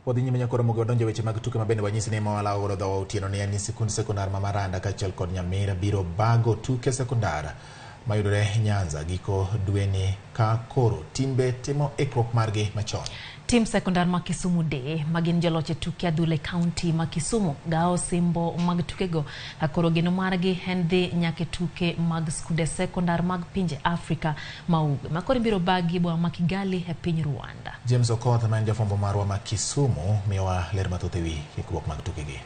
Wadhi nyime nyaka Ramogi wadonjo e weche mag tuke ma bende wanyisi ni mawalawo godo dhowa otieno ni en ni sikund sekondar ma Maranda kaachiel kod Nyamira biro bago tuke sekondar mayudore Nyanza giko dweni ka koro timbe timo ikruok margi machon. Tim sekondar ma Kisumu Day ma gin joloch e tuke adhula e kaunti ma Kisumu gawo osimbo mag tukego ka koro geno margi en dhi nyaka e tuke mag skunde sekondar mag pinje Afrika ma Ugwe ma koro ibiro bagi e boma ma Kigali e piny Rwanda. James Okoth ma en jafwambo marwa ma Kisumu miyowa ler mathoth ewi ikruok mag tukegi.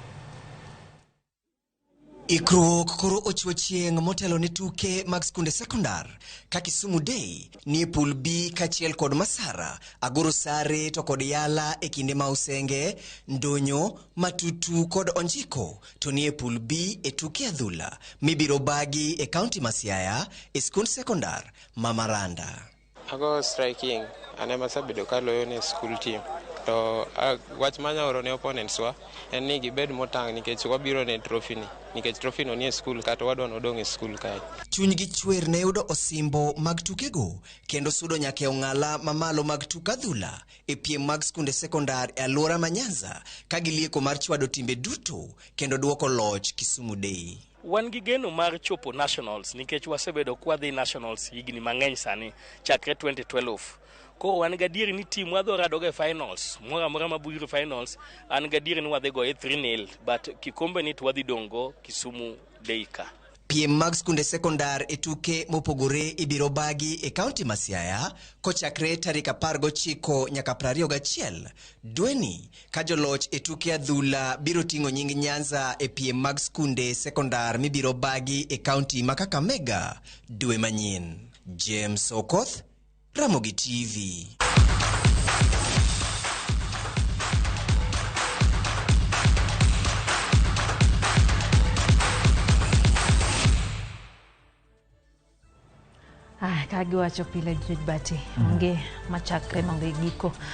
Ikruok koro ochiwo chieng' motelo ne tuke mag skunde sekondar ka Kisumu Day nie pool B kaachiel kod Masara, Agoro Sare to kod Yala e kinde ma Usenge, Ndonyo, Matutu kod Onjiko to nie pool B e tuke adhula mibiro bagi e kaunti ma Siaya e skund sekondar ma Maranda. Ago striking, an ema asebedo kaloyo ne school team. To wach manya oro ne opponents wa en ni gibed motang' nikech wabiro ne trophy ni. Nikech trophy no nie school ka to wadwa nodong' e school kae. Chunygi chwer ne yudo osimbo mag tukego kendo sudo nyaka e ong'ala mamalo mag tuk adhula e piem mag skunde sekondar e alwora ma Nyanza ka gilieko mar chwado timbe duto kendo duoko loch Kisumu Day. Wan gi geno mar chopo nationals nikech wasebedo kwadhi nationals higni mang'eny sani chakre 2012. Koro wan gadieri ni team wadhi radogo e finals, moro amora mabiro finals, an gadieri ni wadhi goye 3-0 but kikombe ni to wadhi dong' go Kisumu Day ka. Piem mag skunde sekondar e tuke mopogore ibiro bagi e kaunti ma Siaya kochakre tarik 19 nyaka 21 dweni ka joloch e tuke adhula biro ting'o nying Nyanza e piem mag skunde sekondar mibiro bagi e kaunti ma Kakamega dwe manyien. James Okoth, Ramogi TV. Ah, ka giwacho pile George Bati, onge machakre maonge giko.